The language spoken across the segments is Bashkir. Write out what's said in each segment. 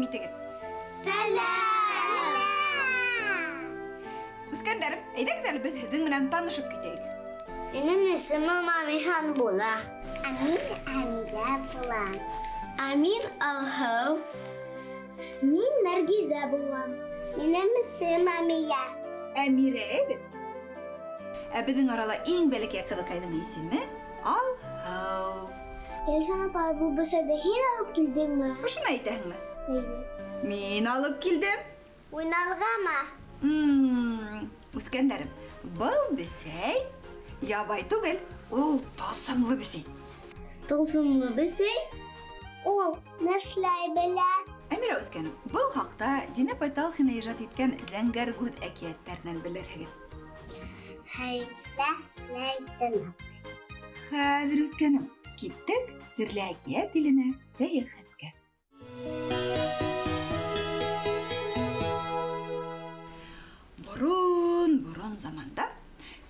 итегеҙ. Сәләм! Үҫкәндәрем, әйҙәгеҙ әле беҙ һеҙҙең менән танышып китәйек. Минең исемем Амихан була. Ә мин Әмилә булам. Ә мин Алһыу. Мин Нәргизә булам. Минең исемем Әмилә. Әмирә бит. Ә беҙҙең арала иң бәләкәй ҡыҙыҡайҙың исеме Алһыу. Эльза апай, был бесәйҙе һин алып килдеңме? Ошоно әйтәһеңме? Эйе. Мин алып килдем. Уйналғамы? Үҫкәндәрем, был бесәй ябай түгел, ул тылсымлы бесәй. Тылсымлы бесәй? Ул нишләй белә? Әмирә үҫкәнем, был хаҡта Динә Байталхина ижад иткән Зәңгәр күҙ әкиәттәренән белерһегеҙ. Хәйҙә Ләйсән апай. Хәҙер үҫкәнем, киттек серле әкиәт иленә сәйәхәткә. Борон-борон заманда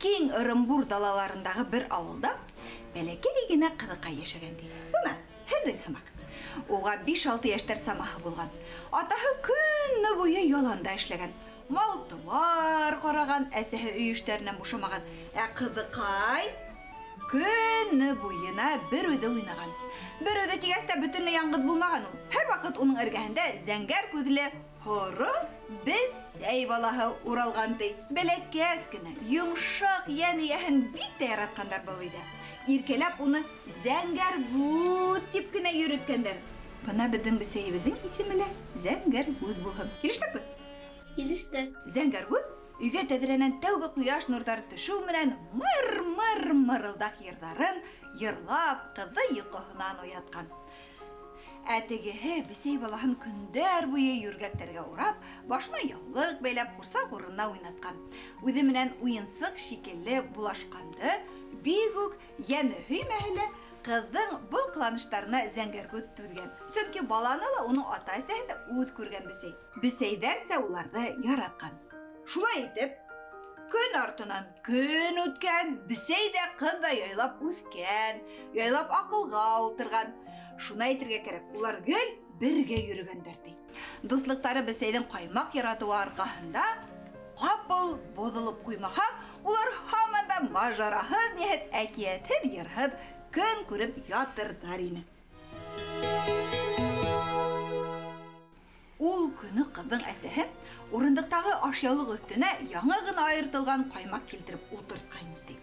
киң Ырымбур далаларындағы бер ауылда бәләкәй генә ҡыҙыҡай йәшәгән ти. Бына һеҙҙең һымаҡ. Уға биш-алты йәштәр самаһы булған. Атаһы көнө буйы яланда эшләгән. Мал-тыуар ҡараған, әсәһе өй эштәренән бушамаған. Ә ҡыҙыҡай көнө буйына бер үҙе уйнаған. Бер үҙе тигәс тә бөтөнләй яңғыҙ булмаған ул. Һәр ваҡыт уның эргәһендә зәңгәр күҙле һоро бесәй балаһы уралған ти. Бәләкәс кенә, йомшаҡ йән эйәһен бик тә яратҡандар был өйҙә. Иркәләп уны зәңгәр күҙ тип кенә йөрөткәндәр. Бына беҙҙең бесәйебеҙҙең исеме лә Зәңгәр күҙ булһын. Килештекме? Килештек. Зәңгәр күҙ өйгә тәҙрәнән тәүге ҡояш нурҙары төшөү менән мыр-мыр мырылдаҡ йырҙарын йырлап ҡыҙҙы йоҡоһонан уятҡан. Ә тегеһе бесәй балаһын көндәр буйы йүргәктәргә урап, башына яулыҡ бәйләп ҡурсаҡ урынына уйнатҡан. Үҙе менән уйынсыҡ шикелле булашҡанды бик үк йәне һөймәһе лә ҡыҙҙың был ҡыланыштарына Зәңгәр күҙ түҙгән. Сөнки баланы ла уның ата-әсәһен дә үҙ күргән бесәй. Бесәйҙәрсә уларҙы яратҡан. Шулай итеп, көн артынан көн үткән, бесәй ҙә ҡыҙ ҙа яйлап үҫкән, яйлап аҡылға ултырған. Шуны әйтергә кәрәк, улар гел бергә йөрөгәндәр ти. Дуҫлыҡтары бесәйҙең ҡаймаҡ яратыуы арҡаһында ҡапыл боҙолоп ҡуймаһа, улар һаман да мажараһыҙ, ниһеҙ, әкиәтһеҙ, йырһыҙ көн күреп ятырҙар ине. Ул көнө ҡыҙҙың әсәһе урындыҡтағы ашъяулыҡ өҫтөнә яңы ғына айыртылған ҡаймаҡ килтереп ултыртҡайны ти.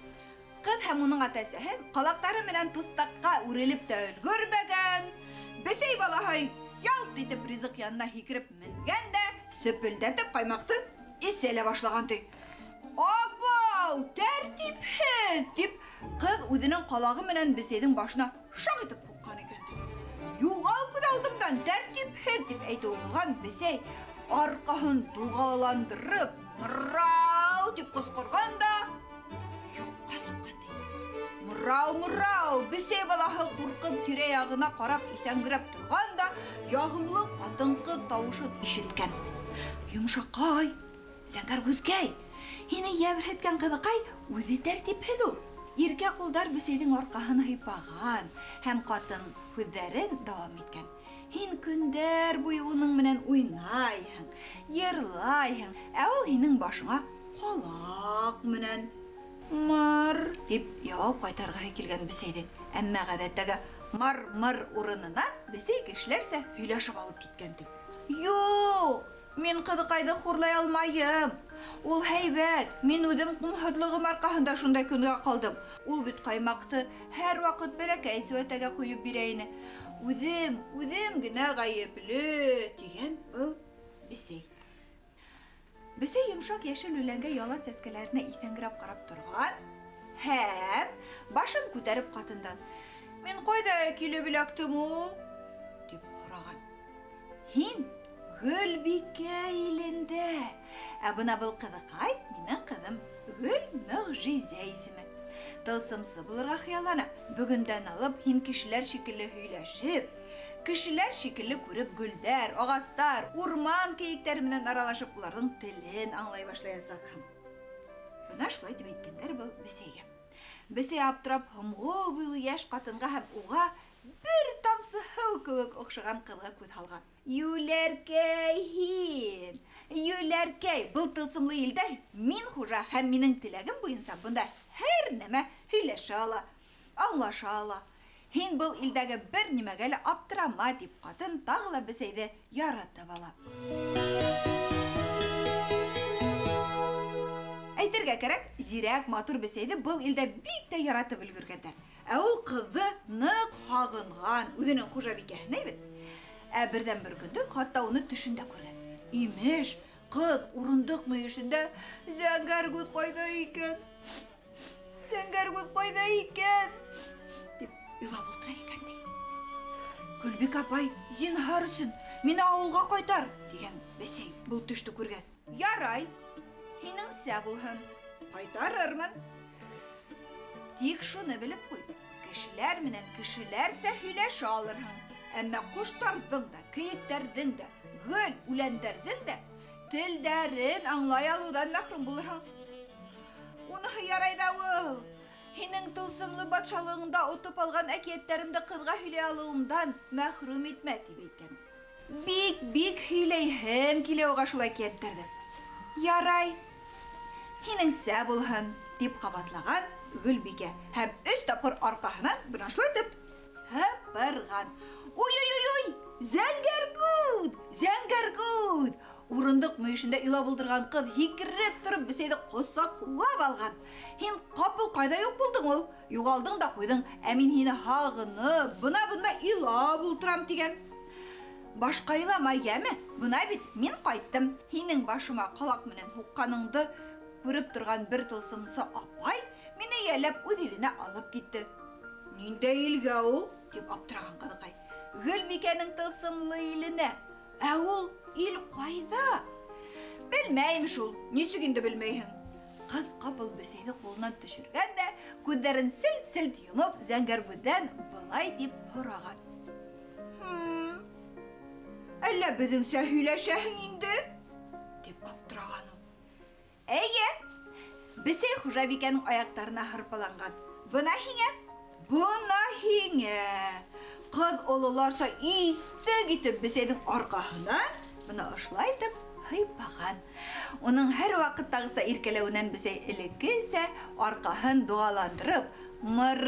Ҡыҙ һәм уның ата-әсәһе ҡалаҡтары менән туҫтаҡҡа үрелеп тә өлгөрмәгән, бесәй балаһы ялт итеп ризыҡ янына һикереп менгән дә сөпөлдәтеп ҡаймаҡты эсә лә башлаған ти. Абау, тәртипһеҙ! Тип ҡыҙ үҙенең ҡалағы менән бесәйҙең башына шаҡ итеп һуҡҡан икән ти. Юғал күҙ алдымдан, тәртипһеҙ! Тип әйтеүе булған бесәй арҡаһын дуғаландырып, мырау тип ҡысҡырған да юҡҡа сыҡҡан ти. Мырау, мырау! Бесәй балаһы ҡурҡып тирә-яғына ҡарап иҫәңгерәп торған да яғымлы ҡатын-ҡыҙ тауышын ишеткән. Йомшаҡай, зәңгәр күҙкәй, һине йәберһеткән ҡыҙыҡай үҙе тәртипһеҙ ул. Иркә ҡулдар бесәйҙең арҡаһын һыйпаған һәм ҡатын һүҙҙәрен дауам иткән. Һин көндәр буйы уның менән уйнайһың, йырлайһың, ә ул һинең башыңа ҡалаҡ менән мыр тип яуап ҡайтарғыһы килгән бесәйҙең. Әммә ғәҙәттәге мыр-мыр урынына бесәй кешеләрсә һөйләшеп алып киткән ти. Юҡ, мин ҡыҙыҡайҙы хурлай алмайым. Ул һәйбәт, мин үҙем ҡомһоҙлоғом арҡаһында шундай көнгә ҡалдым. Ул бит ҡаймаҡты һәр ваҡыт бәләкәй сеүәтәгә ҡойоп бирә ине. Үҙем, үҙем генә ғәйепле, тигән был бесәй. Бесәй йомшаҡ йәшел үләнгә ялан сәскәләренә иҫәңгерәп ҡарап торған һәм башын күтәреп ҡатындан: Мин ҡайҙа килеп эләктем ул? Тип һораған. Һин Гөлбикә илендә. Ә бына был ҡыҙыҡай минең ҡыҙым Гөлмөғжизә исеме. Тылсымсы булырға хыяллана. Бөгөндән алып һин кешеләр шикелле һөйләшеп, кешеләр шикелле күреп гөлдәр, ағастар, урман кейектәре менән аралашып, уларҙың телен аңлай башлаясаҡһың. Бына шулай тип әйткәндәр был бесәйгә. Бесәй аптырап һомғол буйлы йәш ҡатынға һәм уға бер тамсы Алсыһыу кеүек оҡшаған ҡыҙға күҙ һалған. Юләркәй һин, юләркәй, был тылсымлы илдә мин хужа һәм минең теләгем буйынса бында һәр нәмә һөйләшә ала, аңлаша ала. Һин был илдәге бер нимәгә лә аптырама, тип ҡатын тағы ла бесәйҙе яратып ала. Әйтергә кәрәк, зирәк, матур бесәйҙе был илдә бик тә яратып өлгөргәндәр. Ә ул ҡыҙҙы ныҡ һағынған, үҙенең хужабикәһенә бит. Ә берҙән-бер көндө хатта уны төшөндә күргән. Имеш, ҡыҙ урындыҡ мөйөшөндә зәңгәр күҙ ҡайҙа икән? Зәңгәр күҙ ҡайҙа икән? Тип илап ултыра икән, ти. Гөлбикә апай, зинһар өсөн мине ауылға ҡайтар, тигән бесәй был төштө күргәс. Ярай, һинеңсә булһын, ҡайтарырмын. Тик шуны белеп ҡуй, кешеләр менән кешеләрсә һөйләшә алырһың. Әммә ҡоштарҙың да, кейектәрҙең дә, гөл үләндәрҙең дә телдәрен аңлай алыуҙан мәхрүм булырһың. Уныһы ярай ҙа ул. Һинең тылсымлы батшалығыңда отоп алған әкиәттәремде ҡыҙға һөйләй алыуымдан мәхрүм итмә, тип әйткән. Бик-бик һөйләйһем килә уға шул әкиәттәрҙе. Ярай, һинеңсә булһын, тип ҡабатлаған Гөлбикә һәм 3 тапҡыр арҡаһынан бына шулай итеп һыпырған. Ой-ой-ой-ой, зәңгәр күҙ, зәңгәр күҙ! Урындыҡ мөйөшөндә илап ултырған ҡыҙ һикереп тороп бесәйҙе ҡосаҡлап алған. Һин ҡапыл ҡайҙа юҡ булдың ул? Юғалдың да ҡуйҙың, ә мин һине һағынып, бына-бында илап ултырам, тигән. Башҡа илама, йәме? Бына бит мин ҡайттым. Һинең башыма ҡалаҡ менән һуҡҡаныңды күреп торған бер тылсымсы апай мине йәлләп үҙ иленә алып китте. Ниндәй илгә ул? Тип аптыраған ҡыҙыҡай. Гөлбикәнең тылсымлы иленә. Ә ул ил ҡайҙа? Белмәйем шул. Нисек инде белмәйһең? Ҡыҙ ҡапыл бесәйҙе ҡулынан төшөргән дә, күҙҙәрен селт-селт йомоп, зәңгәр күҙҙән былай тип һораған. Әллә беҙҙеңсә һөйләшәһең инде? Тип аптыраған ул. Эйе, бесәй хужабикәнең аяҡтарына һырпаланған. Бына һиңә, бына һиңә. Ҡыҙ ололарса иҫтек итеп бесәйҙең арҡаһына бына ошолай итеп һыйпаған. Уның һәр ваҡыттағыса иркәләүенән бесәй элеккесә арҡаһын дуғаландырып, мыр,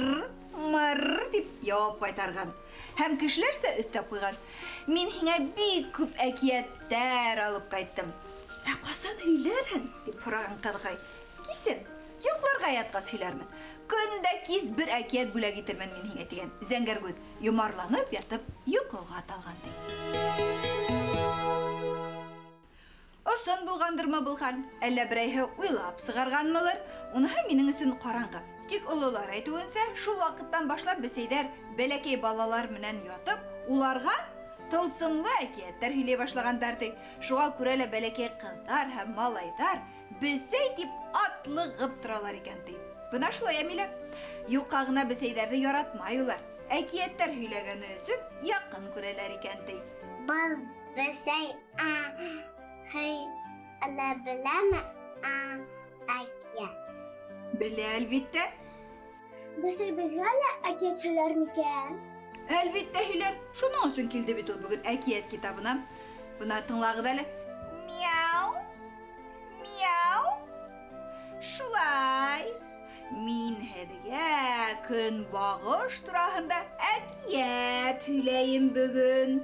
мыр тип яуап ҡайтарған. Һәм кешеләрсә өҫтәп ҡуйған. Мин һиңә бик күп әкиәттәр алып ҡайттым. Ә ҡасан һөйләрһең? Тип һораған ҡыҙыҡай. Кисен, йоҡларға ятҡас һөйләрмен. Көн дә кис бер әкиәт бүләк итермен мин һиңә, тигән. Зәңгәр күҙ йомарланып ятып йоҡоға талған, ти. Осон булғандырмы был хәл? Әллә берәйһе уйлап сығарғанмылыр? Уныһы минең өсөн ҡараңғы. Тик ололар әйтеүенсә, шул ваҡыттан башлап бесәйҙәр бәләкәй балалар менән ятып, уларға тылсымлы әкиәттәр һөйләй башлағандар, ти. Шуға күрә лә бәләкәй ҡыҙҙар һәм малайҙар бесәй тип атлығып торалар икән, ти. Бына шулай, Әмилә. Юҡҡа ғына бесәйҙәрҙе яратмай улар. Әкиәттәр һөйләгәне өсөн яҡын күрәләр икән, ти. Был бесәй һөйләй беләме әкиәт? Белә, әлбиттә. Бесәй беҙгә лә әкиәт һөйләр микән? Әлбиттә һөйләр. Шуның өсөн килде бит ул бөгөн әкиәт китабына. Бына тыңлағыҙ әле. Мяу, мяу. Шулай. Мин һеҙгә көнбағыш тураһында әкиәт һөйләйем бөгөн.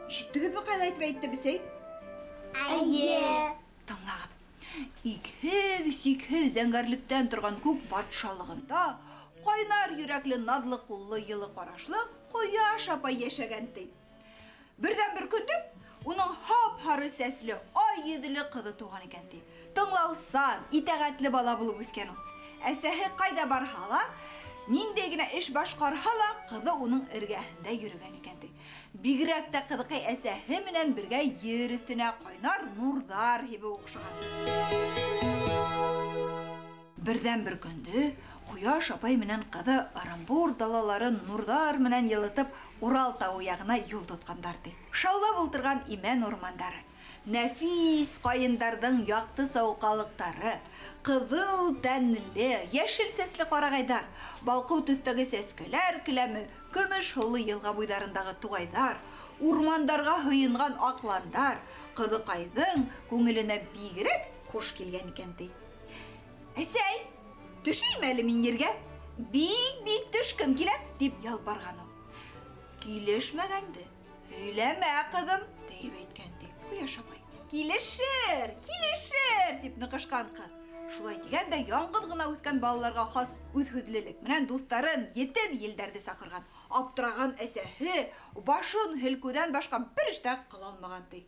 Ишеттегеҙме ҡайҙа әйтеп әйтте бесәй? Эйе. Тыңлағыҙ. Икһеҙ-сикһеҙ зәңгәрлектән торған күк батшалығында ҡайнар йөрәкле, наҙлы ҡуллы, йылы ҡарашлы Ҡояш апай йәшәгән, ти. Берҙән-бер көндө уның һап-һары сәсле, ай йөҙлө ҡыҙы тыуған икән, ти. Тыңлаусан, итәғәтле бала булып үҫкән ул. Әсәһе ҡайҙа барһа ла, ниндәй генә эш башҡарһа ла, ҡыҙы уның эргәһендә йөрөгән икән, ти. Бигерәк тә ҡыҙыҡай әсәһе менән бергә ер өҫтөнә ҡайнар нурҙар һибеү оҡшаған. Берҙән-бер көндө Ҡояш апай менән ҡыҙы Ырымбур далаларын нурҙар менән йылытып Урал тауы яғына юл тотҡандар, ти. Шаулап ултырған имән урмандары, Нәфис ҡайындарҙың яҡты сауҡалыҡтары, ҡыҙыл тәнле, йәшел сәсле ҡарағайҙар, балҡыу төҫтәге сәскәләр келәме, көмөш һыулы йылға буйҙарындағы туғайҙар, урмандарға һыйынған аҡландар ҡыҙыҡайҙың күңеленә бигерәк хуш килгән икән, ти. Әсәй, төшәйем әле мин ергә, бик-бик төшкөм килә, тип ялбарған ул. Килешмәгәнде һөйләмә, ҡыҙым, тип әйткән, ти Ҡояш апай. Килешер, килешер, тип ныҡышҡан ҡыҙ. Шулай тигән дә яңғыҙ ғына үҫкән балаларға хас үҙ һүҙлелек менән дуҫтарын етеҙ елдәрҙе саҡырған. Аптыраған әсәһе башын һелкеүҙән башҡа бер эш тә ҡыла алмаған, ти.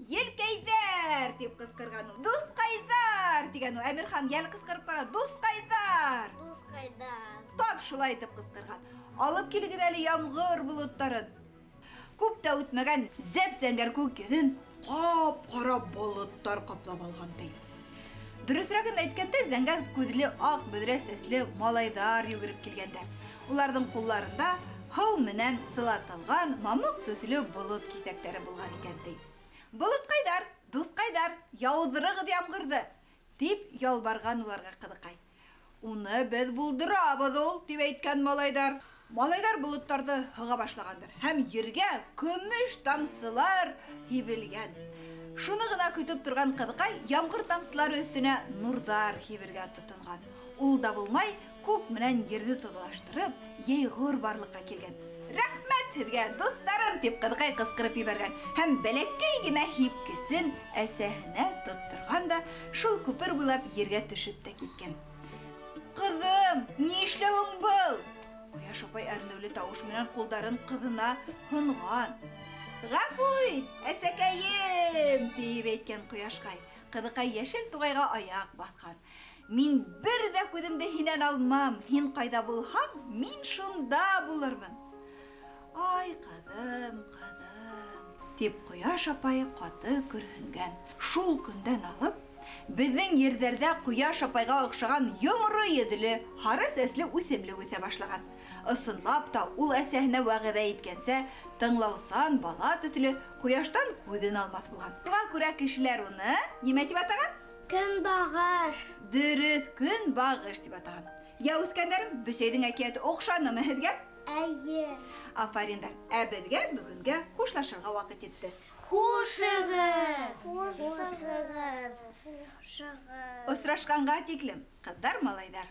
Елкәйҙәр, тип ҡысҡырған ул. Дуҫҡайҙар, тигән ул. Әмирхан, йәл ҡысҡырып ҡара. Дуҫҡайҙар. Дуҫҡайҙар. Тап шулай итеп ҡысҡырған. Алып килегеҙ әле ямғыр болоттарын. Күп тә үтмәгән, зәп-зәңгәр күк йөҙөн ҡап-ҡара болоттар ҡаплап алған, ти. Дөрөҫөрәген әйткәндә, зәңгәр күҙле, аҡ бөҙрә сәсле малайҙар йүгереп килгәндәр. Уларҙың ҡулларында һыу менән сылатылған мамыҡ төҫлө болот киҫәктәре булған икән, ти. Болотҡайҙар, дуҫҡайҙар, яуҙырығыҙ ямғырҙы, тип ялбарған уларға ҡыҙыҡай. Уны беҙ булдырабыҙ ул, тип әйткән малайҙар. Малайҙар болоттарҙы һыға башлағандар һәм ергә көмөш тамсылар һибелгән. Шуны ғына көтөп торған ҡыҙыҡай ямғыр тамсылары өҫтөнә нурҙар һибергә тотонған. Ул да булмай, күк менән ерҙе тоҙлаштырып, йәйғор барлыҡҡа килгән. Рәхмәт һеҙгә, дуҫтарым, тип ҡыҙыҡай ҡысҡырып ебәргән һәм бәләкәй генә һипкесен әсәһенә тотторған да шул күпер буйлап ергә төшөп тә киткән. Ҡыҙым, ни эшләүең был? Ҡояш апай әрнеүле тауыш менән ҡулдарын ҡыҙына һонған. Ғәфү ит, әсәкәйем, тип әйткән Ҡояшҡай. Ҡыҙыҡай йәшел туғайға аяҡ баҫҡан. Мин бер ҙә күҙемде һинән алмам, һин ҡайҙа булһаң, мин шунда булырмын. Ай, ҡыҙым, ҡыҙым, тип Ҡояш апай ҡаты көрһөнгән. Шул көндән алып, беҙҙең ерҙәрҙә Ҡояш апайға оҡшаған йоморо йөҙлө, һары сәсле үҫемлек үҫә башлаған. Ысынлап та ул әсәһенә вәғәҙә иткәнсә, тыңлаусан бала төҫлө ҡояштан күҙен алмаҫ булған. Шуға күрә кешеләр уны нимә тип атаған? Көнбағыш. Дөрөҫ, көнбағыш тип атаған. Йә, үҫкәндәрем, бесәйҙең әкиәте оҡшанымы һеҙгә? Эйе. Афариндар. Ә беҙгә бөгөнгә хушлашырға ваҡыт етте. Хушығыҙ. Хушығыҙ. Хушығыҙ. Осрашҡанға тиклем, ҡыҙҙар, малайҙар.